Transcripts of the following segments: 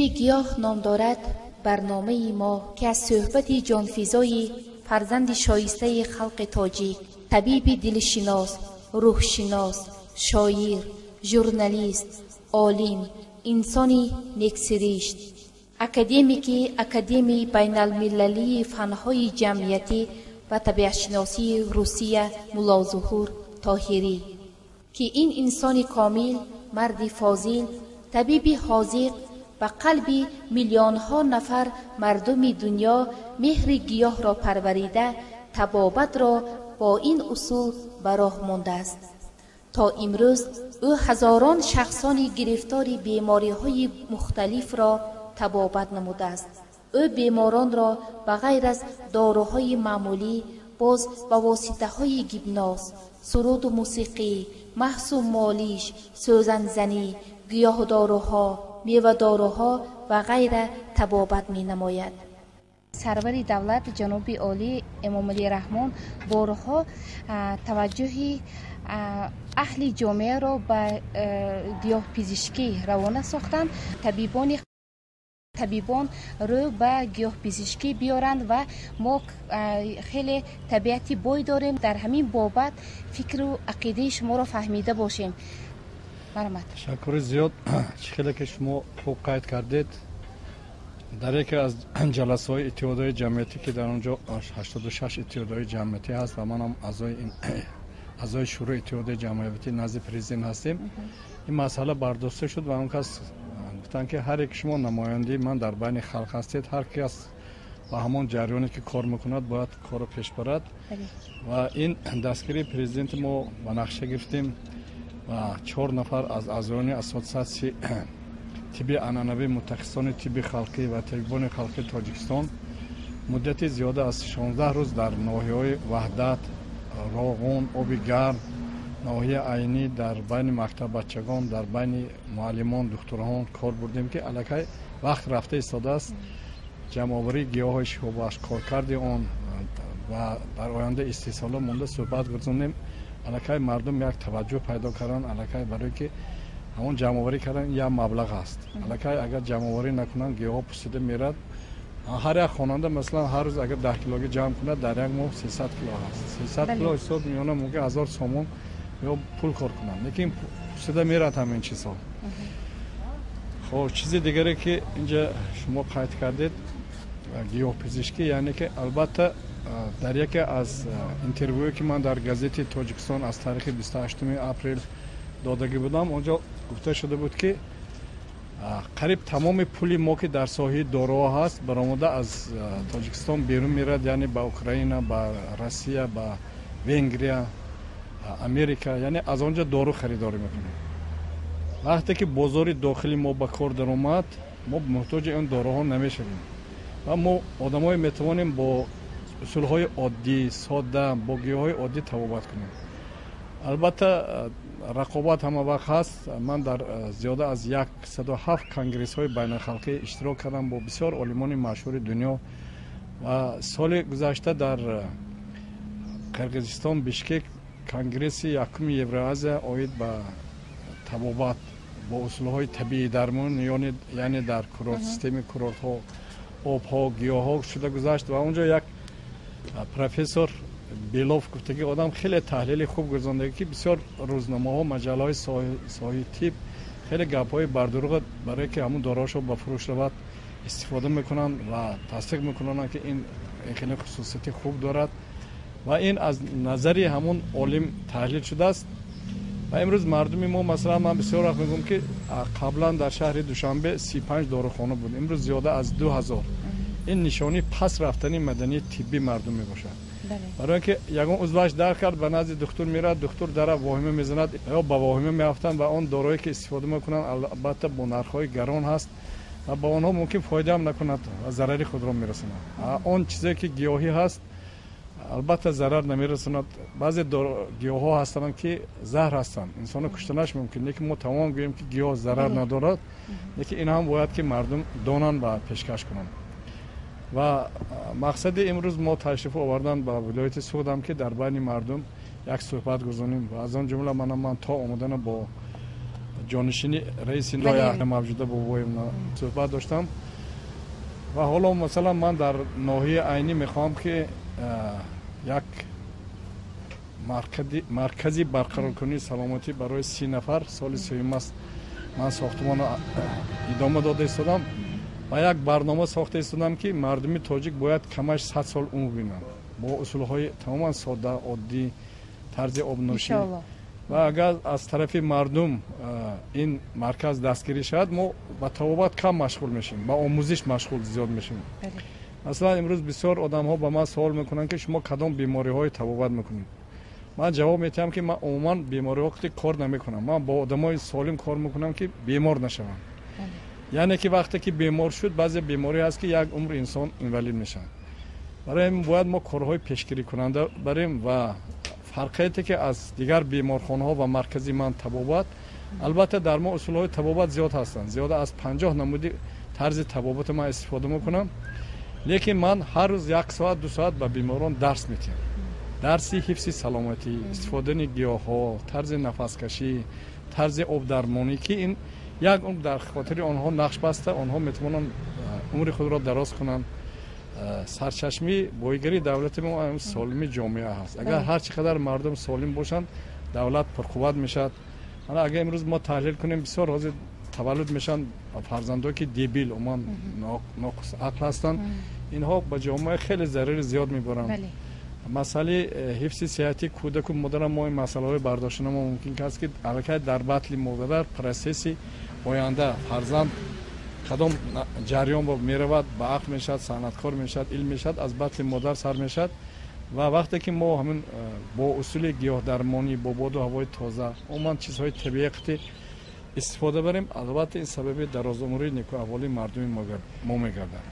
Меҳри гиёҳ ном дорад барномаи мо, ки аз суҳбати ҷонфизои фарзанди шоистаи халқи тоҷик, табиби дилшинос, рӯҳшинос, шоир, журналист, олим, инсони нексиришт, академики Академияи байналмилалии фанҳои ҷамъиятӣ ва табиатшиносии Русия Муллозуҳур Тоҳирӣ, ки ин инсони комил, марди фозил, табиби ҳозиқ ба қалби миллионҳо нафар мардуми дунё меҳри гиёҳро парварида, табобатро бо ин усул ба роҳ мондааст. То имрӯз ӯ ҳазорон шахсони гирифтори бемориҳои мухталифро табобат намудааст. Ӯ беморонро ба ғайр аз доруҳои маъмулӣ боз ба воситаҳои гипноз, суруду мусиқӣ, маҳсу молиш, сӯзанзанӣ, гиёҳдоруҳо, мевадоруҳо ва ғайра табобат менамояд. Сарвари давлат ҷаноби олӣ Эмомалӣ Раҳмон борҳо таваҷҷӯҳи аҳли ҷомеаро ба гиёҳпизишкӣ равона сохтанд. Табибон рӯ ба гиёҳпизишкӣ биёранд ва мо хеле табиати бой дорем. Дар ҳамин бобат фикру ақидаи шуморо фаҳмида бошем. Марҳамат. Ташаккури зиёд. Чӣ хеле ки шумо хуб қайд кардед, дар яке аз ҷаласаҳои иттиҳодҳои ҷамъиятӣ, ки дар он ҷо 86 иттиҳодҳои ҷамъиятӣ ҳаст ва манам аъзои шӯрои иттиҳодҳои ҷамъиятӣ назди президент ҳастем, ин масъала бардошта шуд ва он кас гуфтанд, ки ҳар яке шумо намояндаи ман дар байни халқ ҳастед, ҳар кас ба ҳамон ҷараёне ки кор мекунад, бояд корро пеш барад. Ва ин дастгирии президенти мо ба нақша гирифтем ва чор нафар аз аъзоёни Ассотсиатсияи тибби анъанавӣ, мутахассисони тибби халқӣ ва табибони халқии Тоҷикистон муддати зиёда аз 16 рӯз дар ноҳияҳои Ваҳдат, Роғун, Оби Гарм, ноҳияи Айнӣ дар байни мактаббачагон, дар байни муаллимон, духтурон кор бурдем, ки аллакай вақт рафта истодааст. Ҷамъоварии гиёҳҳои шифобахш, коркарди он ва дар оянда истеҳсоло монда суҳбат гузаронем. Аллакай мардум як таваҷҷӯҳ пайдо карданд, аллакай барое ки ҳамон ҷамъоварӣ кардан як маблағ аст. Аллакай агар ҷамъоварӣ накунанд, гиёҳҳо пусида мерад. Ҳар як хонанда, масалан, ҳар рӯз агар 10 килоги ҷамъ кунад, дар як моҳ 300 кило ҳаст. 300 кило ҳисоб миёна мумкин 1000 сомон ё пул кор кунанд, лекин пусида мерад ҳамин чизҳо. Хоб, чизи дигаре ки инҷа шумо қайд кардед, гиёҳпизишкӣ, яъне ки албатта дар яке аз интервюе ки ман дар газети Тоҷикистон аз таърихи 28 апрел додагӣ будам, он ҷо гуфта шуда буд, ки қариб тамоми пули мо, ки дар соҳаи доруҳо ҳаст, баромада аз Тоҷикистон берун мерад, яъне ба Украина, ба Россия, ба Венгрия, Америка, яъне аз он ҷо дору харидорӣ мекунем. Вақте ки бозори дохили мо ба кор даромад, мо муҳтоҷи он доруҳо намешавем ва мо одамое метавонем бо усулҳои оддӣ, содда, бо гиёҳҳои оддӣ табобат кунем. Албатта, рақобат ҳама вақт ҳаст. Ман дар зиёда аз 107 конгрессҳои байналхалқӣ иштирок кардам бо бисёр олимони машҳури дунё ва соли гузашта дар Қирғизистон, Бишкек, конгресси якуми Евроазия оид ба табобат бо усулҳои табиӣ дармон, яъне дар курорт, системаи курортҳо, обҳо, гиёҳҳо шуда гузашт ва он ҷо як профессор Белов гуфтаги одам хеле таҳлили хуб гузондагӣ, ки бисёр рӯзномаҳо, маҷаллаҳои соҳаи тиб хеле гапҳои бардурӯға барое ки ҳамун доруҳошо ба фурӯш равад истифода мекунанд ва тасдиқ мекунанд, ки ин хеле хусусияти хуб дорад ва ин аз назари ҳамун олим таҳлил шудааст. Ва имрӯз мардуми мо, масалан, ман бисёр вақт мегӯям, ки қаблан дар шаҳри Душанбе 35 дорухона буд, имрӯз зиёда аз 2000. Ин нишонаи пас рафтани маданияти тиббии мардум мебошад, барои ин ки ягон узваш дард кард, ба назди духтур меравад, духтур дара воҳима мезанад ё ба воҳима меафтанд ва он дороие ки истифода мекунанд, албатта, бо нархҳои гарон ҳаст ва ба онҳо мумкин фоидаам накунад ва зарари худро мерасонад. Он чизе ки гиёҳӣ ҳаст, албатта, зарар намерасонад. Баъзе гиёҳҳо ҳастанд, ки заҳр ҳастанд, инсонро куштанаш мумкин, лекин мо тамом гӯем, ки гиёҳ зарар надорад, лекин ин ҳам бояд ки мардум донанд ва пешкаш кунанд. Ва мақсади имрӯз мо ташриф овардан ба вилояти Суғдам, ки дар байни мардум як суҳбат гузонем ва аз он ҷумла мана ман то омадана бо ҷонишини раиси ноҳия Мавҷуда Бобоевна суҳбат доштам. Ва ҳоло масалан ман дар ноҳияи Айнӣ мехоҳам, ки як маркази барқароркунии саломатӣ барои 30 нафар, соли сеюм аст ман сохтмонро идома дода истодам ва як барнома сохта истодам, ки мардуми тоҷик бояд камаш 100 сол умр бинанд бо усулҳои тамоман содда, оддӣ, тарзи обнӯшӣ. Ва агар аз тарафи мардум ин марказ дастгирӣ шавад, мо ба табобат кам машғул мешавем, ба омӯзиш машғул зиёд мешавем. Масалан, имрӯз бисёр одамҳо ба ман суол мекунанд, ки шумо кадом бемориҳои табобат мекунед. Ман ҷавоб медиҳам, ки ман умуман бемориҳо кор намекунам, ман бо одамои солим кор мекунам, ки бемор нашаванд. Яъне ки вақте ки бемор шуд, баъзе беморӣ ҳаст, ки як умр инсон инвалид мешавад. Барои ин бояд мо корҳои пешгирикунанда барем. Ва фарқияте ки аз дигар беморхонаҳо ва маркази ман табобат, албатта дар мо усулҳои табобат зиёд ҳастанд, зиёда аз 50 намуди тарзи табобати ман истифода мекунам, лекин ман ҳар рӯз як соат, 2 соат ба беморон дарс медиҳам, дарси ҳифзи саломатӣ, истифодани гиёҳҳо, тарзи нафаскашӣ, тарзи обдармонӣ, ки ин як умр дар хотири онҳо нақш баста, онҳо метавонанд умри худро дароз кунанд. Сарчашмаи бойгарии давлати мо солимии ҷомеа ҳаст. Агар ҳар чӣ қадар мардум солим бошанд, давлат пурқувват мешавад. Агар имрӯз мо таҳлил кунем, бисёр ҳозир таваллуд мешаванд фарзандое, ки дебил, умуман ноқис ақл ҳастанд. Инҳо ба ҷомеа хеле зарари зиёд мебаранд. Масъалаи ҳифзи сиҳати кӯдаку модарам, мо ин масъалаҳои бардоштана мо мумкин аст, ки аллакай дар батли модар процесси оянда фарзанд кадом ҷараён меравад, ба ақл мешавад, санъаткор мешавад, илм мешавад, аз батли модар сар мешавад. Ва вақте ки мо ҳамин бо усули гиёҳдармонӣ, бо боду ҳавои тоза, умуман чизҳои табиӣ истифода барем, албатта ин сабаби дарозумрии некуаҳволии мардуми мо мегардад.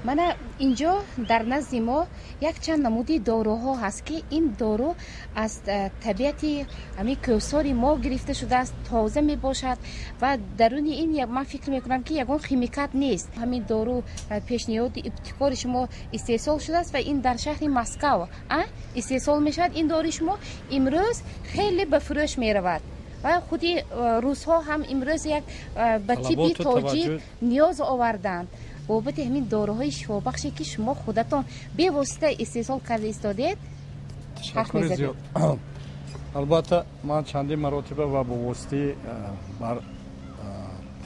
Мана инҷо дар назди мо якчанд намуди доруҳо ҳаст, ки ин дору аз табиати ҳамин кӯҳсори мо гирифта шудааст, тоза мебошад ва даруни ин ман фикр мекунам, ки ягон химикат нест. Ҳамин дору пешниҳоди ибтикори шумо истеҳсол шудааст ва ин дар шаҳри Москав истеҳсол мешавад. Ин дори шумо имрӯз хеле ба фурӯш меравад ва худи русҳо ҳам имрӯз як ба тибби тоҷик ниёз оварданд. Бобати ҳамин доруҳои шифобахше, ки шумо худатон бевосита истеҳсол карда истодед, ҳарф мезадед. Албатта, ман чандин маротиба ва бо воситаи бар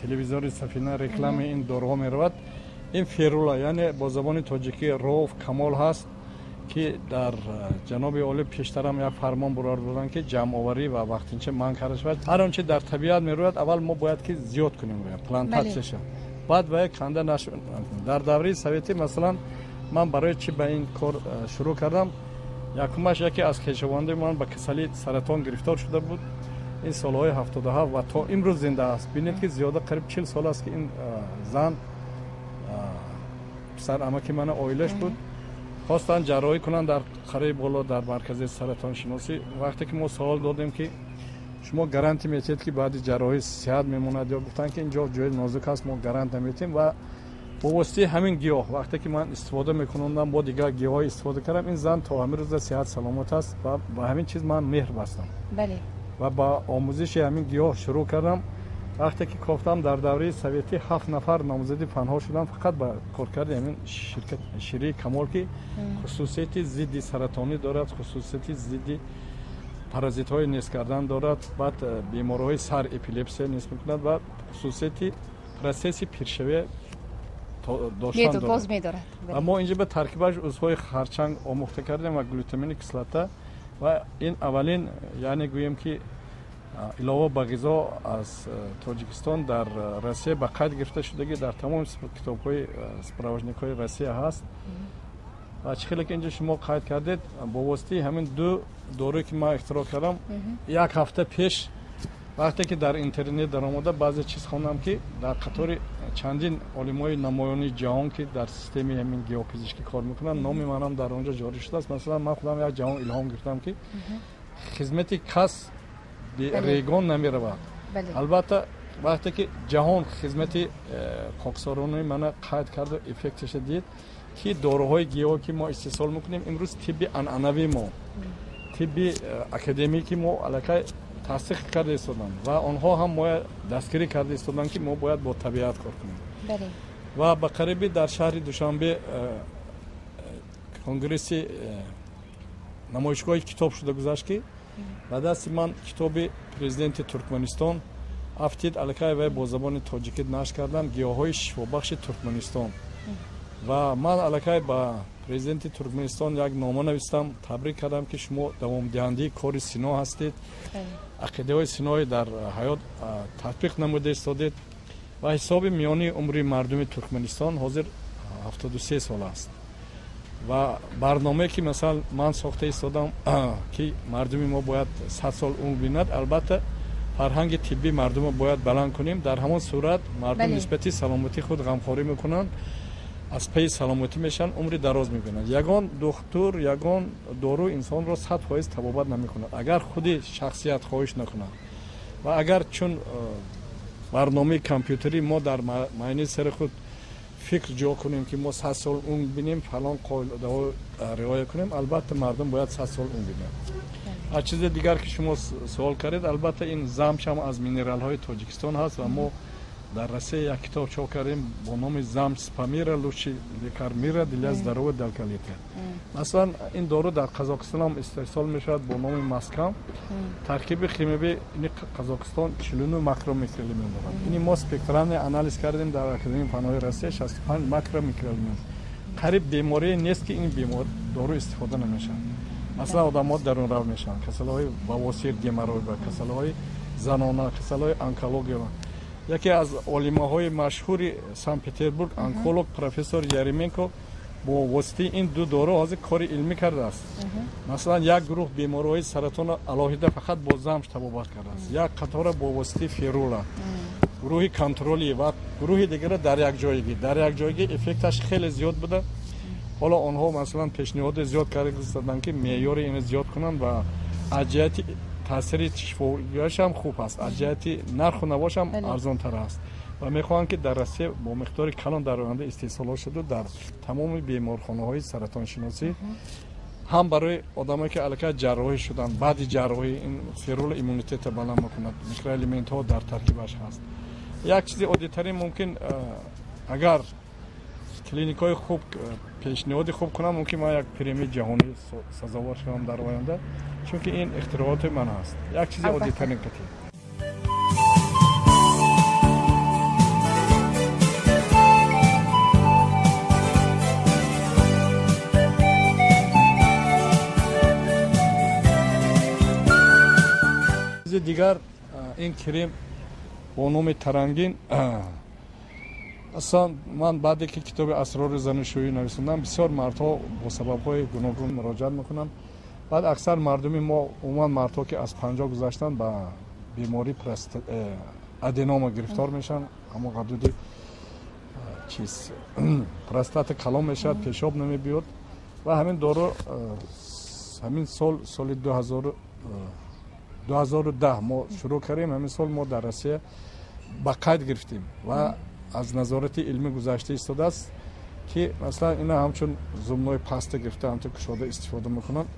телевизори Сафина рекламаи ин доруҳо меравад. Ин ферула, яъне бо забони тоҷикӣ ров камол ҳаст, ки дар ҷаноби олӣ пештарам як фармон бурор буданд, ки ҷамъоварӣ ва вақтинча манъ карда шавад. Ҳар он чи дар табиат мерӯяд, аввал мо бояд ки зиёд кунем, плантатсияша, баъд ба як канда нашуд. Дар давраи советӣ, масалан, ман барои чӣ ба ин кор шурӯъ кардам? Якумаш, яке аз хешовандои ман ба касалии саратон гирифтор шуда буд, ин солҳои 77, ва то имрӯз зинда аст. Бинед, ки зиёда қариб 40 сол аст, ки ин зан писарамаки мана оилаш буд. Хостанд ҷарроҳӣ кунанд дар қараи боло, дар маркази саратоншиносӣ. Вақте ки мо савол додем, ки шумо гарантӣ метиҳед, ки баъди ҷарроҳӣ сиҳат мемонад ё, гуфтанд, ки ин ҷо ҷои нозук аст, мо гарант наметиҳем. Ва бо воситаи ҳамин гиёҳ, вақте ки ман истифода мекунондам, бо дигар гиёҳҳо истифода кардам, ин зан то ҳамин рӯза сиҳат саломат аст. Ва ба ҳамин чиз ман меҳр бастам ва ба омӯзиши ҳамин гиёҳ шурӯъ кардам. Вақте ки кофтам, дар давраи советӣ ҳафт нафар номзади фанҳо шуданд фақат ба коркарди ҳамин ширкат ширии камол, ки хусусияти зидди саратонӣ дорад, хусусияти зидди паразитҳои нест кардан дорад, баъд бемориҳои сар, эпилепсия нест мекунад ва хусусияти процесси пиршавия доштан боз медорад. Ва мо инҷа ба таркибаш узвҳои харчанг омӯхта кардем ва глютамини кислота. Ва ин аввалин, яъне гӯем ки илова ба ғизо аз Тоҷикистон дар Россия ба қайд гирифта шудагӣ, дар тамоми китобҳои справочникҳои Россия ҳаст. Ва чӣ хеле ки инҷо шумо қайд кардед, бо воситаи ҳамин ду доруе, ки ман ихтироъ кардам, як ҳафта пеш вақте ки дар интернет даромада баъзе чиз хондам, ки дар қатори чандин олимои намоёни ҷаҳон, ки дар системаи ҳамин геопизишкӣ кор мекунанд, номи манам дар он ҷо ҷорӣ шудааст. Масалан, ман худам як ҷаҳон илҳом гирифтам, ки хизмати кас регон намеравад. Албатта, Вақте ки ҷаҳон хизмати хоксорони мана қайд карду эффекташа дид, ки доруҳои гиёҳ ки мо истеҳсол мекунем, имрӯз тибби анъанавии мо, тибби академӣ ки мо аллакай тасдиқ карда истоданд ва онҳо ҳам моя дастгирӣ карда истоданд, ки мо бояд бо табиат кор кунем. Ва ба қарибӣ дар шаҳри Душанбе конгресси намоишгоҳи китоб шуда гузашт, ки ба дасти ман китоби президенти Туркманистон афтид. Аллакай вай бо забони тоҷикӣ нашр карданд, «Гиёҳҳои шифобахши Туркманистон». Ва ман аллакай ба президенти Туркманистон як нома навистам, табрик кардам, ки шумо давомдиҳандаи кори Сино ҳастед, ақидаҳои Синои дар ҳаёт татбиқ намуда истодед. Ва ҳисоби миёнии умри мардуми Туркманистон ҳозир 73 сол аст. Ва барномае ки, масалан, ман сохта истодам, ки мардуми мо бояд 100 сол умр бинад, албатта фарҳанги тиббии мардумро бояд баланд кунем. Дар ҳамон сурат мардум нисбати саломатии худ ғамхорӣ мекунанд, аз пайи саломатӣ мешаванд, умри дароз мебинанд. Ягон духтур, ягон дору инсонро 100% табобат намекунад, агар худи шахсият хоҳиш накунад. Ва агар чун барномаи компютерӣ мо дар майнаи сари худ фикр ҷо кунем, ки мо 100 сол умр бинем, фалон қоидаҳо риоя кунем, албатта мардум бояд 100 сол умр бинад. Аз чизи дигар ки шумо суол кардед, албатта ин замш ҳам аз минералҳои Тоҷикистон ҳаст ва мо дар Россия як китоб чоп кардем бо номи «Замш с Памира, лучший лекарь мира для здоровья долголетия». Масалан, ин дору дар Қазоқистон ҳам истеҳсол мешавад бо номи Маскам. Таркиби химиявии ини Қазоқистон 49 макромикроэлемент дорад. Ини мо спектральный анализ кардем дар Академияи фанҳои Россия, 65 макромикроэлемент. Қариб беморие нест, ки ин бемор дору истифода намешавад. Масалан, одамҳо дарунрав мешаванд, касалиҳои бавосир, геморрой, касалиҳои занона, касалиҳои онкология. Яке аз олимаҳои машҳури Санкт Петербург, онколог профессор Яременко бо воситаи ин ду дору ҳозир кори илмӣ кардааст. Масалан, як гурӯҳ бемориҳои саратонро алоҳида фақат бо замш табобат кардааст, як қатора бо воситаи ферула, гурӯҳи контролӣ ва гурӯҳи дигара дар якҷоягӣ. Дар якҷоягӣ эффекташ хеле зиёд буда. Ҳоло онҳо, масалан, пешниҳоди зиёд карда, ки меъёри инро зиёд кунанд ва аз ҷиҳати таъсири шифоияш ҳам хуб аст, аз ҷиҳати нарху навош ҳам арзонтар аст. Ва мехоҳанд, ки дар Россия бо миқдори калон дар оянда истеҳсолот шуду дар тамоми беморхонаҳои саратоншиносӣ, ҳам барои одамое ки аллакай ҷарроҳӣ шуданд, баъди ҷарроҳӣ ин ферула иммунитета баланд мекунад, микроэлементҳо дар таркибаш ҳаст. Як чизи оддитарин, мумкин агар клиникҳои хуб пешниҳоди хуб кунам, мумкин ман як премияи ҷаҳонӣ сазовор шавам дар оянда, чунки ин ихтирооти ман ҳаст. Як чизи оддитарин қатъи. Чизи дигар, ин крем бо номи Тарангин. Аслан ман баъде ки китоби «Асрори занушӯӣ» нависондам, бисёр мардҳо бо сабабҳои гуногун муроҷиат мекунанд. Баъд аксар мардуми мо, умуман мардҳо ки аз 50 гузаштанд, ба бемории аденома гирифтор мешаванд. Ҳамон ғадуди чиз, простата калон мешавад, пешоб намебиёд. Ва ҳамин дору ҳамин сол, соли 2010 мо шурӯъ кардем. Ҳамин сол мо дар Россия ба қайд гирифтем ва аз назорати илмӣ гузашта истодааст, ки масалан ина ҳамчун зубной паста гирифта, ҳамчун кушода истифода мекунанд,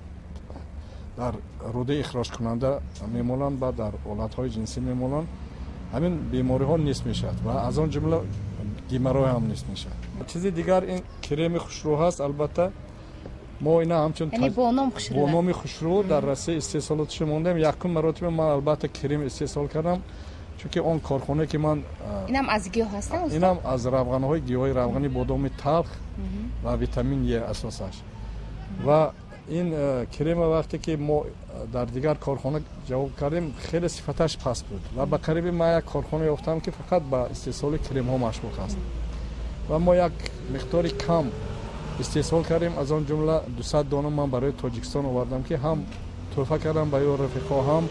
дар рӯдаи ихроҷкунанда мемоланд ва дар ҳолатҳои ҷинсӣ мемоланд, ҳамин бемориҳо нест мешавад ва аз он ҷумла геморрой ҳам нест мешавад. Чизи дигар, ин креми хушрӯ ҳаст. Албатта мо ина ҳамчун бо номи Хушрӯ дар Россия истеҳсолотшо мондем. Якум маротиба ман албатта крем истеҳсол кардам, чунки он корхонае ки ман Инам аз гиёҳ ҳастанд? Инам аз равғанҳои гиёҳи, равғани бодоми талх ва витамин Е асосаш. Ва ин крема вақте ки мо дар дигар корхона ҷавоб кардем, хеле сифаташ паст буд. Ва ба қариби ман як корхона ёфтам, ки фақат ба истеҳсоли кремҳо машғул аст ва мо як миқдори кам истеҳсол кардем. Аз он ҷумла 200 дона ман барои Тоҷикистон овардам, ки ҳам тӯҳфа кардам ба ё рафиқҳо, ҳам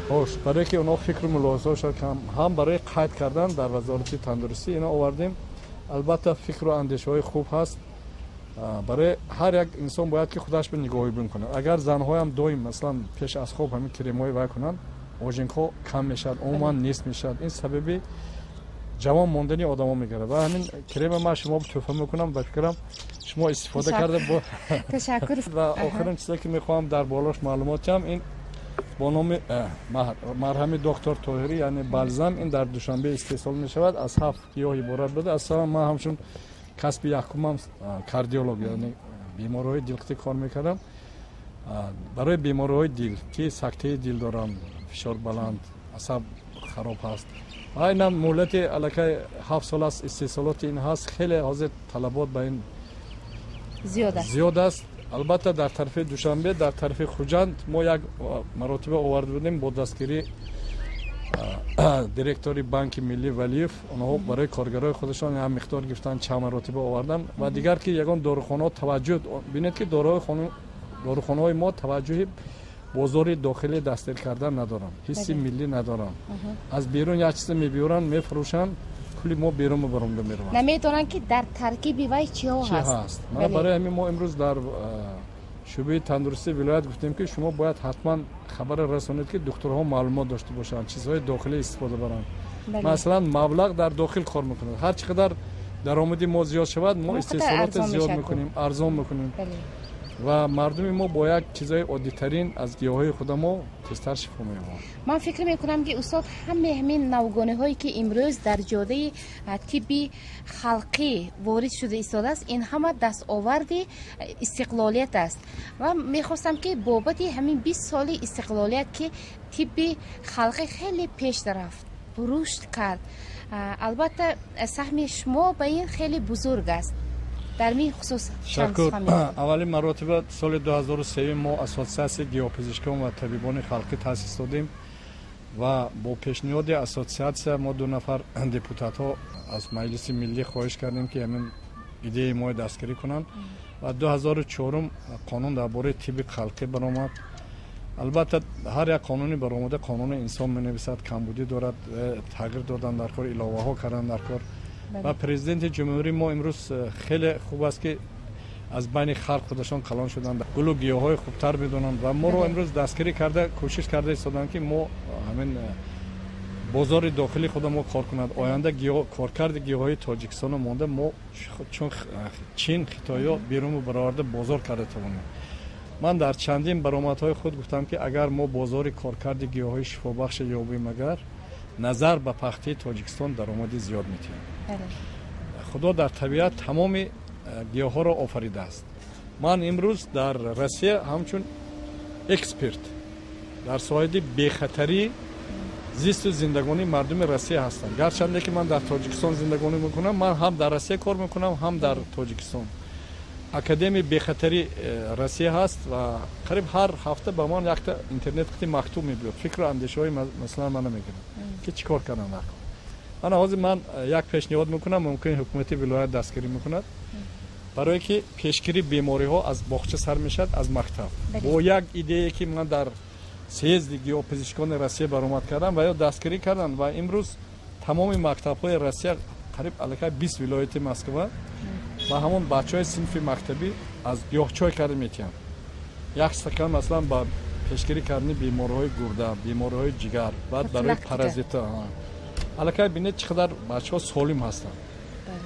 хош барое ки онҳо фикру мулоҳизаҳошон, ҳам барои қайд кардан дар Вазорати тандурустӣ ино овардем. Албатта фикру андешаҳои хуб ҳаст. Барои ҳар як инсон бояд ки худаш ба нигоҳубин кунад. Агар занҳоям доим, масалан, пеш аз хоб ҳамин кремҳои вай кунанд. Ожингҳо кам мешавад, умуман нест мешавад. Ин сабаби ҷавон мондани одамо мегардад. Ва ҳамин крема ман шумо тӯҳфа мекунам, ба фикрам шумо истифода карда. Ташаккур. Ва охирин чизе ки мехоҳам дар болош маълумот диҳам, ин бо номи марҳами доктор Тоҳирӣ, яъне балзам, ин дар Душанбе истеҳсол мешавад, аз 7 гиёҳ иборат буда. Аслан ман ҳамчун касби якумам кардиолог, яъне бемориҳои дилқитӣ кор мекардам. Барои бемориҳои дил, ки сактаи дил доранд, фишор баланд, асаб хароб ҳаст, ва инам муҳлати аллакай 7 сол аст истеҳсолоти ин ҳаст. Хеле ҳозир талабот ба ин зиёд аст. Албатта, дар тарафи Душанбе, дар тарафи Хуҷанд мо як маротиба оварда будем бо дастгирии директори Банки Миллӣ Валиев. Онҳо барои коргарои худашон ҳам миқдор гирифтан, чанд маротиба овардан. Ва дигар ки ягон дорухонаҳо таваҷҷӯҳ бинед, ки дорухонаҳои мо таваҷҷӯҳи бозори дохилӣ дастгир кардан надоранд, ҳисси миллӣ надоранд. Аз берун як чизе мебиёранд, мефурӯшанд, пули мо берун мебаромда мераванд. Намедонанд, ки дар таркиби вай чиҳо ҳаст. Мана барои ҳамин мо имрӯз дар шӯъбаи тандурустии вилоят гуфтем, ки шумо бояд ҳатман хабара расонед, ки духтурҳо маълумот дошта бошанд, чизҳои дохилӣ истифода баранд. Масалан, маблағ дар дохил кор мекунад. Ҳар чӣ қадар даромади мо зиёд шавад, мо истеҳсолоти зиёд мекунем, арзон мекунем ва мардуми мо бо як чизҳои оддитарин аз гиёҳҳои худамо тезтар шифо меёбанд. Ман фикр мекунам, ки устод, ҳамаи ҳамин навгониҳое, ки имрӯз дар ҷодаи тибби халқӣ ворид шуда истодааст, ин ҳама дастоварди истиқлолият аст. Ва мехостам, ки бобати ҳамин 20 соли истиқлолият, ки тибби халқӣ хеле пеш рафт, рушд кард, албатта, саҳми шумо ба ин хеле бузург аст. Дар ин хусус. Ташаккур. Аввалин маротиба соли 2003 мо Ассотсиатсияи гиёҳпизишкон ва табибони халқӣ таъсис додем ва бо пешниҳоди ассотсиатсия мо ду нафар депутатҳо аз Маҷлиси Миллӣ хоҳиш кардем, ки ҳамин идеяи моро дастгирӣ кунанд. Ва 2004 қонун дар бораи тибби халқӣ баромад. Албатта, ҳар як қонуни баромада қонуни инсон менависад, камбудӣ дорад, тағйир додан дар кор, иловаҳо кардан дар кор. Ва президенти ҷумҳурии мо имрӯз хеле хуб аст, ки аз байни халқ худашон калон шуданд, гулу гиёҳҳои хубтар медонанд ва моро имрӯз дастгирӣ карда, кӯшиш карда истоданд, ки мо ҳамин бозори дохили худамо кор кунад. Оянда коркарди гиёҳҳои Тоҷикистоно монда, мо чун Чин, Хитоё берун бароварда бозор карда тавонем. Ман дар чандин баромадҳои худ гуфтам, ки агар мо бозори коркарди гиёҳҳои шифобахша ёбем, агар назар ба пахтаи Тоҷикистон даромади зиёд метиҳад. Худо дар табиат тамоми гиёҳҳоро офаридааст. Ман имрӯз дар Россия ҳамчун эксперт дар соҳаи бехатарии зисту зиндагонии мардуми Россия ҳастам. Гарчанде ки ман дар Тоҷикистон зиндагонӣ мекунам, ман ҳам дар Россия кор мекунам, ҳам дар Тоҷикистон. Академияи бехатарии Россия ҳаст ва қариб ҳар ҳафта ба ман якта интернет қити мактуб мебиёд, фикру андешаҳои масалан мана мегирам, ки чӣ кор кардан дар кор. Ана ҳозир ман як пешниҳод мекунам, мумкин ҳукумати вилоят дастгирӣ мекунад, барое ки пешгирии бемориҳо аз боғча сар мешавад, аз мактаб. Бо як идея, ки ман дар съезди гиёҳпизишкони Россия баромад кардам ва ё дастгирӣ карданд, ва имрӯз тамоми мактабҳои Россия, қариб аллакай 20 вилояти Москва, ба ҳамон бачаҳои синфи мактабӣ аз гиёҳчой карда метиҳанд, як стакан, масалан, ба пешгирӣ кардани бемориҳои гурда, бемориҳои ҷигар, баъд барои паразита. Аллакай бинед, чӣ қадар бачаҳо солим ҳастанд.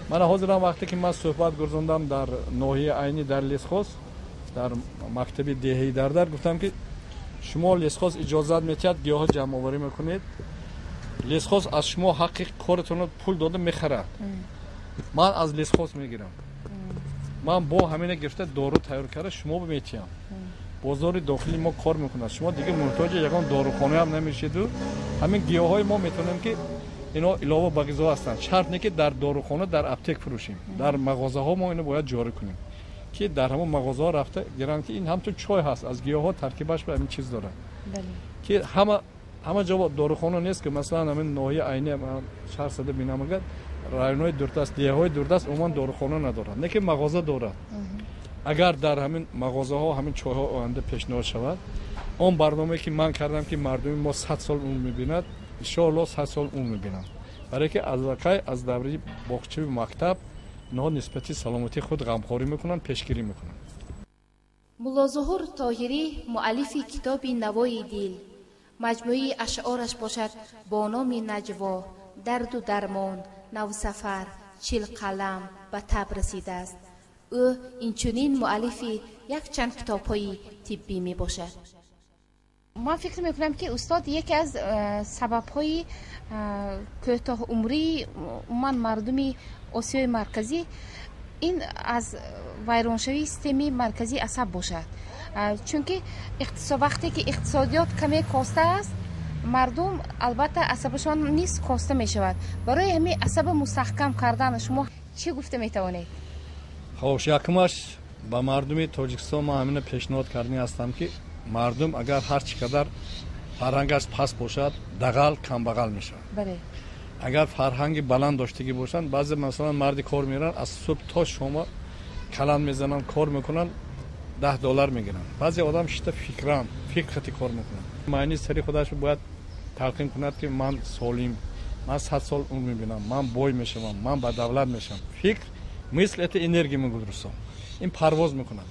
Мана ҳозирам вақте ки ман суҳбат гузарондам дар ноҳияи Айнӣ, дар лесхоз, дар мактаби деҳаи Дардар, гуфтам, ки шумо лесхоз иҷозат метиҳад, гиёҳҳо ҷамъоварӣ мекунед, лесхоз аз шумо ҳаққи коратонро пул дода мехарад, ман аз лесхоз мегирам, ман бо ҳамина гирифта дору тайёр карда шумо метиҳам. Бозори дохили мо кор мекунад, шумо дигар муҳтоҷи ягон дорухонаам намешиду. Ҳамин гиёҳҳои мо метавонем, ки ино илова ба ғизо ҳастанд, шарт не ки дар дорухона, дар аптек фурӯшем, дар мағозаҳо мо ино бояд ҷорӣ кунем, ки дар ҳамон мағозаҳо рафта гиранд, ки ин ҳамчун чой ҳаст, аз гиёҳҳо таркибаш ба ҳамин чиз дорад, ки ҳама ҷо дорухона нест, ки масалан ҳамин ноҳияи Айни шаҳр сада бинамагад, районҳои дурдаст, деҳаҳои дурдаст умуман дорухона надорад, не ки мағоза дорад. Агар дар ҳамин мағозаҳо ҳамин чойҳо оянда пешниҳод шавад, он барномае ки ман кардам, ки мардуми мо 100 сол умр мебинад, иншоалло 100 сол умр мебинанд, барое ки аллакай аз давраи боғчаи мактаб инҳо нисбати саломатии худ ғамхорӣ мекунанд, пешгирӣ мекунанд. Муллозуҳур Тоҳирӣ, муаллифи китоби «Навои дил». Маҷмӯи ашъораш бошад бо номи Наҷво, Дарду дармон, Навсафар, Чилқалам ба таб расидааст. Ӯ инчунин муаллифи якчанд китобҳои тиббӣ мебошад. Ман фикр мекунам, ки устод, яке аз сабабҳои кӯтоҳумрии умуман мардуми Осиёи Марказӣ ин аз вайроншавии системаи марказии асаб бошад, чунки вақте ки иқтисодиёт каме коста аст, мардум албатта асабашон низ коста мешавад. Барои ҳамин асаба мустаҳкам кардан шумо чӣ гуфта метавонед? Хош, якумаш, ба мардуми Тоҷикистон ман ҳамина пешниҳод кардани ҳастам, ки мардум агар ҳар чӣ қадар фарҳангаш паст бошад, дағал, камбағал мешавад. Агар фарҳанги баланд доштагӣ бошанд, баъзе, масалан, марди кор мераванд, аз субҳ то шома каланд мезананд, кор мекунанд, 10 доллар мегиранд. Баъзе одам шита фикран, фикр хати кор мекунанд. Маъни сари худаш бояд талқин кунад, ки ман солим, ман 100 сол умр мебинам, ман бой мешавам, ман ба давлат мешавам. Фикр, мысль — это энергия, мегӯяд русо, ин парвоз мекунад.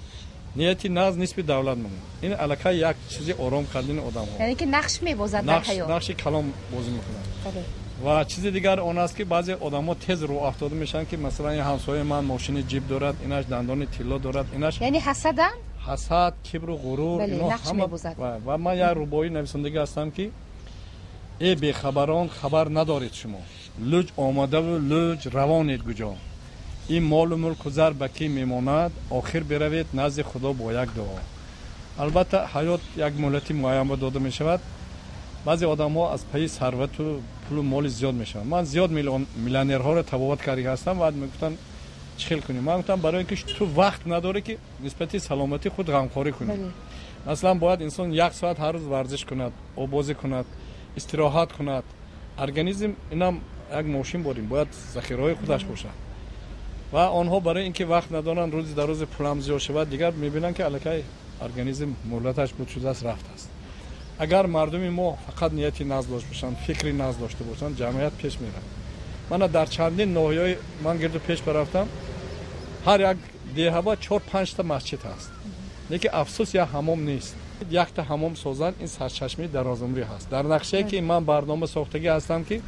Нияти нағз нисби давлат мемонад, ин аллакай як чизи ором кардани одамҳо. Яъне ки нақш мебозад дар ҳаёт. Нақши калон бозӣ мекунад. Ва чизи дигар он аст, ки баъзе одамҳо тез рӯафтода мешаванд, ки масалан, ин ҳамсояи ман мошини ҷип дорад, инаш дандони тилло дорад, инаш. Яъне ҳасадам. Ҳасад, кибру ғурур. Нақш мебозад. Ва ман як рубоӣ нависондагӣ ҳастам, ки: «Э бехабарон, хабар надоред шумо, луҷ омадаву луҷ равонед куҷо? Ин молу мулку зар ба кӣ мемонад? Охир биравед назди Худо бо як дуо». Албатта, ҳаёт як муҳлати муайянба дода мешавад. Баъзе одамҳо аз пайи сарвату пулу моли зиёд мешаванд. Ман зиёд миллионерҳоро табобат карда ҳастам ва мегуфтанд: «Чӣ хел кунем?» Ман гуфтам: «Барои ин ки ту вақт надорӣ, ки нисбати саломатии худ ғамхорӣ кунӣ». Масалан, бояд инсон як соат ҳар рӯз варзиш кунад, оббозӣ кунад, истироҳат кунад. Организм инам як мошин борем, бояд захираҳои худаш бошад. Ва онҳо барои ин ки вақт надоранд, рӯзи дар рӯзи пулам зиёд шавад, дигар мебинанд, ки аллакай организм муҳлаташ буд шудааст, рафтааст. Агар мардуми мо фақат нияти нағз дошта бошанд, фикри нағз дошта бошанд, ҷамъият пеш меравад. Мана, дар чандин ноҳияҳои ман гирду пеш барафтам, ҳар як деҳаба чор панҷта масҷид ҳаст, лекин афсӯс, як ҳамом нест. Якта ҳамом созанд, ин сарчашмаи дарозумрӣ ҳаст. Дар нақшае ки ман барнома сохтагӣ ҳастам, ки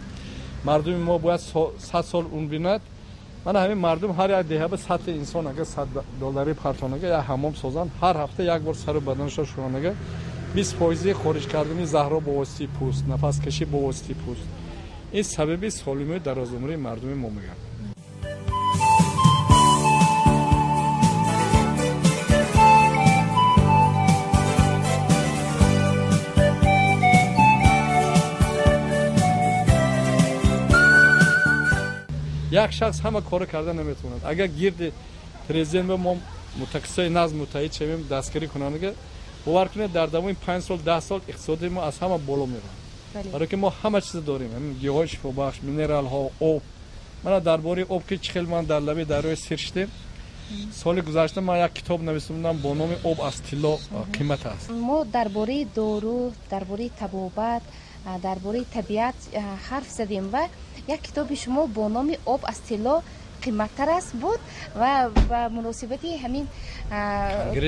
мардуми мо бояд 100 сол умр бинад, мана ҳамин мардум ҳар як деҳаба садта инсон агар 100 доллари партонага, як ҳамом созанд, ҳар ҳафта як бор сару баданашро шӯронага, 20 фоизи хориҷ кардани заҳрҳо бо воситаи пӯст, нафаскашӣ бо воситаи пӯст, ин сабаби солимию дарозумрии мардуми мо мегардад. Як шахс ҳама корро карда наметавонад. Агар гирди президент ба мо мутахассисои нағз муттаҳид шавем, дастгирӣ кунандага, бовар кунед, дар давоми 5 сол, 10 сол иқтисоди мо аз ҳама боло меравад, барое ки мо ҳама чиз дорем: ҳамин гиёҳҳои шифобахш, минералҳо, об. Мана, дар бораи об, ки чӣ хел ман дар лаби дарёи Сир шидем, соли гузашта ман як китоб нависондам бо номи «Об аз тилло қимат аст». Мо дар бораи дору, дар бораи табобат, дар бораи табиат ҳарф задем ва як китоби шумо бо номи «Об аз тилло қиматтар аст» буд ва ба муносибати ҳамин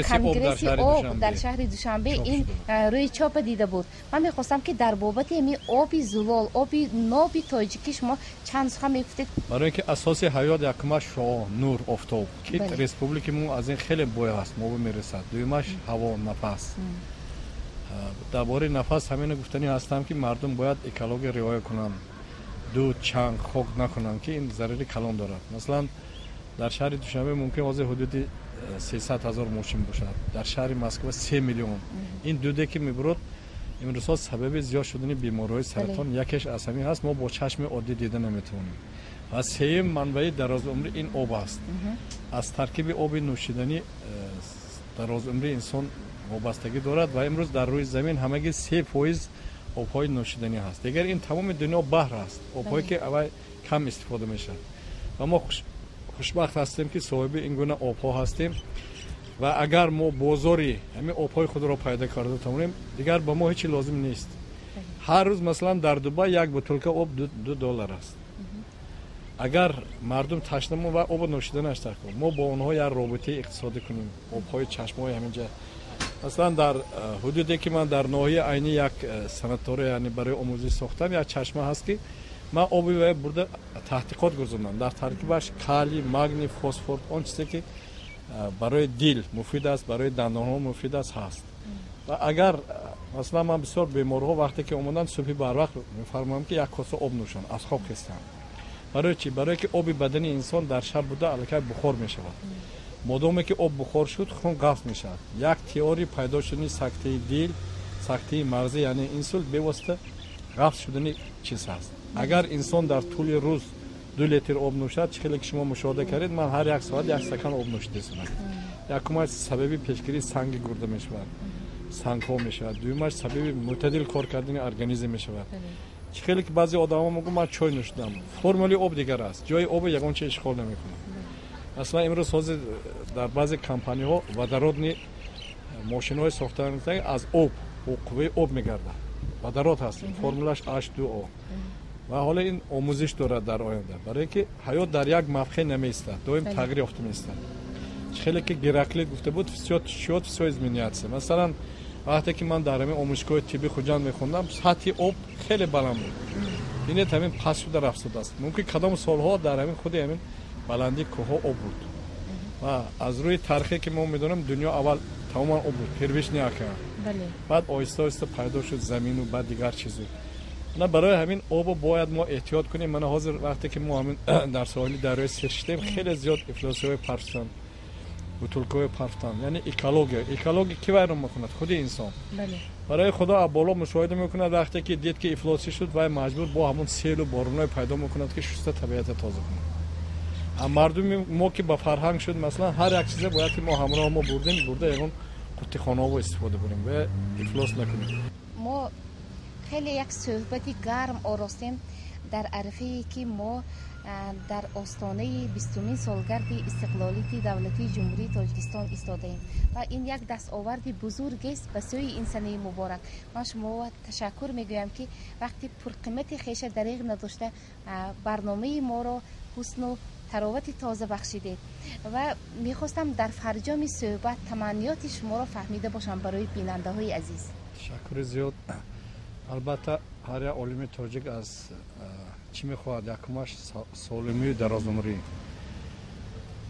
конгресси об дар шаҳри Душанбе ин рӯи чопа дида буд. Ман мехостам, ки дар бобати ҳамин оби зулол, оби ноби тоҷикӣ шумо чанд сухан мегуфтед. Барои ин ки асоси ҳаёт якумаш шуо, нур, офтоб, ки республикаи мо аз ин хеле бой аст, мо мерасад. Дуюмаш ҳаво, нафас. Дар бораи нафас ҳамина гуфтанӣ ҳастам, ки мардум бояд экология риоя кунанд, дуд, чанг, хок накунанд, ки ин зарари калон дорад. Масалан, дар шаҳри Душанбе мумкин ҳозир ҳудуди 300 000 мошин бошад, дар шаҳри Москва 3 миллион. Ин дуде ки мебурад, имрӯзҳо сабаби зиёд шудани бемориҳои саратон якеш аз ҳамин ҳаст. Мо бо чашми оддӣ дида наметавонем. Ва сеюм манбаи дарозумрӣ ин об аст. Аз таркиби оби нӯшиданӣ дарозумрии инсон вобастагӣ дорад. Ва имрӯз дар рӯи замин ҳамагӣ 3% обҳои нӯшиданӣ ҳаст, дигар ин тамоми дунё баҳр аст, обҳое ки аввал кам истифода мешавад. Ва мо хушбахт ҳастем, ки соҳиби ин гуна обҳо ҳастем. Ва агар мо бозори ҳамин обҳои худро пайдо карда тавонем, дигар ба мо ҳеҷ чи лозим нест. Ҳар рӯз, масалан, дар Дубай як бутулка об 2 доллар аст. Агар мардум ташна мо ва обо нӯшиданаш таркор, мо бо онҳо як робитаи иқтисодӣ кунем, обҳои чашмаҳои ҳаминҷа Масалан, дар ҳудуде ки ман дар ноҳияи Айнӣ як санатория, яъне барои омӯзиш сохтам, як чашма ҳаст, ки ман оби вай бурда таҳқиқот гузарондам. Дар таркибаш калий, магний, фосфор, он чизе ки барои дил муфид аст, барои дандонҳо муфид аст, ҳаст. Ва агар масалан ман бисёр беморҳо вақте ки омаданд, субҳи барвақт мефармоям, ки як коса об нӯшанд, аз хоб хестанд. Барои чӣ? Барое ки оби бадани инсон дар шаб буда аллакай бухор мешавад. Модоме ки об бухор шуд, хун ғафз мешавад. Як теория пайдо шудани сактаи дил, сактаи мағзӣ, яъне инсулт, бевосита ғафз шудани чиз ҳаст. Агар инсон дар тӯли рӯз 2 литр об нӯшад, чӣ хеле ки шумо мушоҳида кардед, ман ҳар як соат як стакан об нӯшидастам. Якумаш сабаби пешгирии санги гурда мешавад, сангҳо мешавад. Дуюмаш сабаби мӯътадил кор кардани организм мешавад. Чӣ хеле ки баъзе одамо мегӯянд, ман чой нӯшидам, формули об дигар аст, ҷои оби ягон чиз ишғол намекунад. Масалан, имрӯз ҳозир дар баъзе компаниҳо водородный мошинҳои сохта аз об, бо қувваи об мегардад. Водород ҳаст, формулаш H2O. Ва ҳоло ин омӯзиш дорад дар оянда, барое ки ҳаёт дар як мавқеъ намеистад, доим тағйир ёфта меистад. Чӣ хеле ки Гераклит гуфта буд: «Всё течёт, всё изменяется». Масалан, вақте ки ман дар ҳамин омӯзишгоҳи тибби Хуҷанд мехондам, сатҳи об хеле баланд буд. Бинед, ҳамин паст шуда рафтодааст. Мумкин кадом солҳо дар ҳамин худи ҳамин баландии кӯҳҳо об буд. Ва аз рӯи таърихе ки мо медонем, дунё аввал тамоман об буд, первичный океан, баъд оҳиста оҳиста пайдо шуд замину, баъд дигар чизу. На, барои ҳамин обо бояд мо эҳтиёт кунем. Мана ҳозир вақте ки мо ҳамин дар соҳили дарёи Сир шидем, хеле зиёд ифлосиҳои партофтанд, бутулкаҳои партофтанд. Яъне экология ки вайрон мекунад? Худи инсон. Барои Худо аз боло мушоҳида мекунад. Вақте ки дид, ки ифлосӣ шуд, вай маҷбур бо ҳамон селу боронҳое пайдо мекунад, ки шуста табиата тоза кунад. Мардуми мо ки ба фарҳанг шуд, масалан, ҳар як чизе бояд ки мо ҳамроҳ мо бурдем, бурда ягон қуттихонаҳо истифода бурем ва ифлос накунем. Мо хеле як суҳбати гарм оростем дар арафае, ки мо дар остонаи 20-умин солгарди истиқлолияти давлатии Ҷумҳурии Тоҷикистон истодаем ва ин як дастоварди бузургест ба сӯи ин санаи муборак. Ман шуморо ташаккур мегӯям, ки вақти пурқимати хеша дареғ надошта, барномаи моро ҳусну таровати тоза бахшидед ва мехостам дар фарҷоми суҳбат таманниёти шуморо фаҳмида бошам барои бинандаҳои азиз. Ташаккури зиёд. Албатта, ҳар як олими тоҷик аз чӣ мехоҳад? Якумаш солимию дарозумрӣ.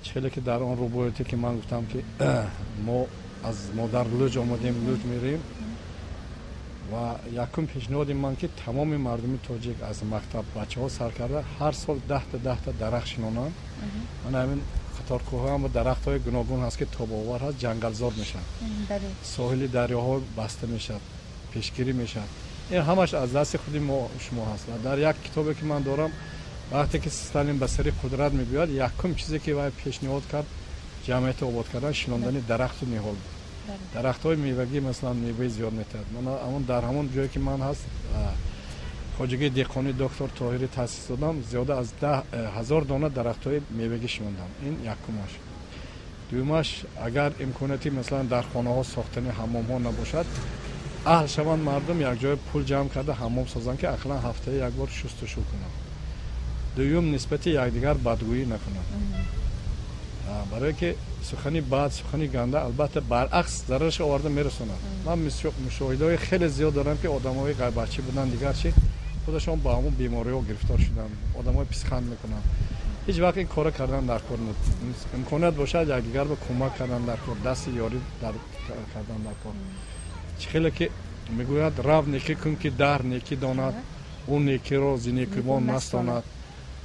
Чӣ хеле ки дар он рубоите ки ман гуфтам, ки мо аз модар луҷ омадем, луҷ мерем. Ва якум пешниҳоди ман, ки тамоми мардуми тоҷик аз мактаб бачаҳо сар карда ҳар сол 10-та 10-та дарахт шинонанд. Мана ҳамин қаторкӯҳҳоам дарахтҳои гуногун ҳаст, ки тобовар ҳаст, ҷангалзор мешавад, соҳили дарёҳо баста мешавад, пешгирӣ мешавад. Ин ҳамаш аз дасти худи мо шумо ҳаст. Ва дар як китобе ки ман дорам, вақте ки Сталин ба сари қудрат мебиёяд, якум чизе ки вай пешниҳод кард, ҷамъияти обод кардан, шинондани дарахту ниҳол буд. Дарахтҳои мевагӣ, масалан, меваи зиёд метиҳад. Ман дар ҳамон ҷое ки ман ҳаст, хоҷагии деҳқонии доктор Тоҳирӣ таъсис додам, зиёда аз 10,000 дона дарахтҳои мевагӣ шинондам. Ин якумаш. Дуюмаш, агар имконияти, масалан, дар хонаҳо сохтани ҳаммомҳо набошад, аҳл шаванд мардум, якҷоя пул ҷамъ карда ҳаммом созанд, ки ақаллан ҳафтаи як бор шустушу кунанд. Дуюм, нисбати якдигар бадгӯӣ накунанд, барое ки сухани бад, сухани ганда, албатта, баръакс зарараш оварда мерасонад. Ман мушоҳидаҳои хеле зиёд дорам, ки одамҳои ғайбатчӣ буданд, дигар чи, худашон ба ҳамон бемориҳо гирифтор шуданд. Одамҳои писханд мекунанд. Ҳеҷ вақт ин кора кардан дар кор. Имконият бошад, якдигар ба кӯмак кардан дар кор, дасти ёрӣ кардан дар кор. Чӣ хеле ки мегӯяд: «Рав, некӣ кун, ки даҳр некӣ донад, ӯ некиро зи некувон настонад.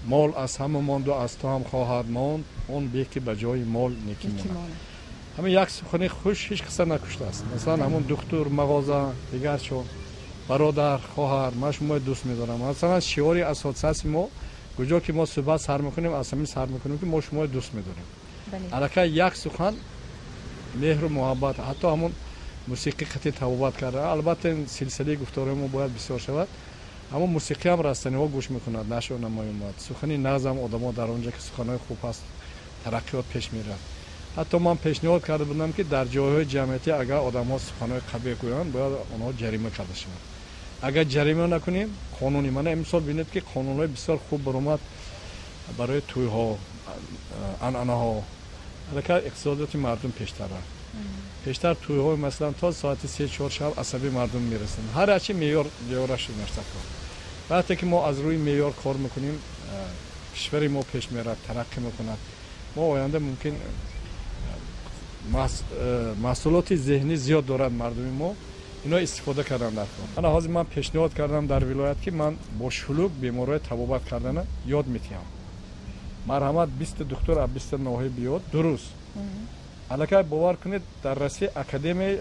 Мол аз ҳама монду аз ту ҳам хоҳад монд, он беҳ, ки ба ҷои мол некӣ монад». Ҳамин як сухани хуш ҳеҷ каса накуштааст. Масалан, ҳамон духтур, мағоза, дигар чо, бародар, хоҳар, ман шуморо дӯст медорам. Масалан, шиори ассотсиатсияи мо, куҷо ки мо суҳбат сар мекунем, аз ҳамин сар мекунем, ки мо шуморо дӯст медорем. Аллакай як сухан меҳру муҳаббат, ҳатто ҳамон мусиқӣ қати табобат карда. Албатта, ин силсилаи гуфторҳои мо бояд бисёр шавад. Ҳамон мусиқиам растаниҳо гӯш мекунад, нашъу намоёмад. Сухани нағзам одамо дар он ҷо ки суханҳои хуб ҳаст, тараққиёт пеш меравад. Ҳатто ман пешниҳод карда будам, ки дар ҷойҳои ҷамъиятӣ агар одамҳо суханҳои қабеҳ гӯянд, бояд онҳо ҷарима карда шаванд. Агар ҷарима накунем, қонуни мана имсол бинед, ки қонунҳои бисёр хуб баромад барои тӯйҳо, анъанаҳо. Аллакай иқтисодиёти мардум пештар рафт. Пештар тӯйҳои, масалан, то соати 3-4 шаб асаби мардум мерасанд. Ҳар ячи меъёр меъёра шуд. Вақте ки мо аз рӯи меъёр кор мекунем, кишвари мо пеш меравад, тараққӣ мекунад. Мо оянда мумкин маҳсулоти зеҳнӣ зиёд дорад мардуми мо, ино истифода кардан дар кор. Ана ҳозир ман пешниҳод кардам дар вилоят, ки ман бо шулук беморҳои табобат кардана ёд метиҳам. Марҳамат, 20-та духтур аз 20-та ноҳия биёд. Дуруст, аллакай, бовар кунед, дар Россия академияи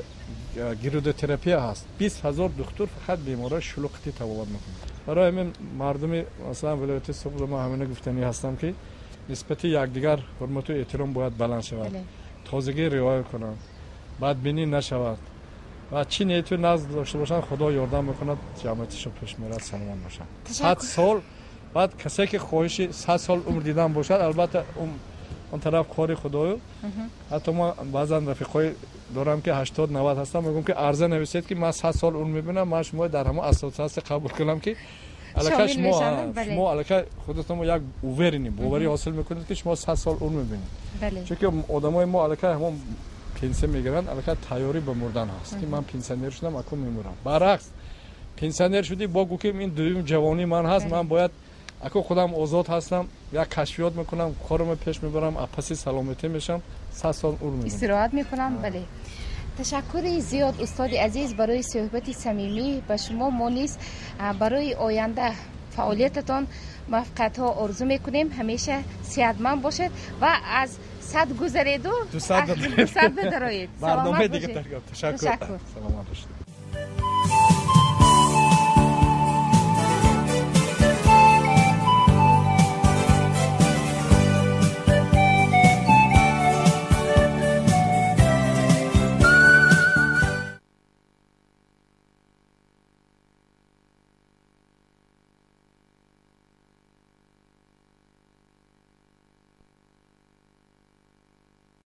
гирудотерапия ҳаст, 20 000 духтур фақат беморҳои шулуқити табобат мекунад. Барои ҳамин мардуми, масалан, вилояти Суғд, ман ҳамина гуфтанӣ ҳастам, ки нисбати якдигар ҳурмату эҳтиром бояд баланд шавад, тозагӣ риоя кунанд, бадбинӣ нашавад ва чӣ нияту назр дошта бошанд, Худо ёрдам мекунад, ҷамъияташо пеш мерад. Саломат бошанд. 100 сол баъд касе ки хоҳиши 100 сол умр дидан бошад, албатта, он тараф кори Худою. Ҳатто ман баъзан рафиқҳое дорам, ки 80-90 ҳастам, мегӯям, ки арза нависед, ки ман 100 сол умр мебинам, ман шумо дар ҳамон ассотсиатсия қабул кунам, ки аллакай шумо аллакай худатон як уверенный боварӣ ҳосил мекунед, ки шумо 100 сол умр мебинед. Чунки одамои мо аллакай ҳамон пенсия мегиранд, аллакай тайёрӣ ба мурдан ҳаст, ки ман пенсионер шудам, акун мемурам. Баръакс, пенсионер шудӣ, бо гӯ, ки ин дуюм ҷавонии ман ҳаст, ман бояд аку худам озод ҳастам, як кашфиёт мекунам, корама пеш мебарам, апаси саломатӣ мешавам, 100 сол умр мебинам. Истироҳат мекунам. Бале, ташаккури зиёд, устоди азиз, барои суҳбати самимӣ. Ба шумо мо низ барои оянда фаъолиятатон муваффақиятҳо орзу мекунем. Ҳамеша сиҳатманд бошед ва аз 100 гузареду 200 бидароед. Барномаи дига. Ташаккур, саломат бошед.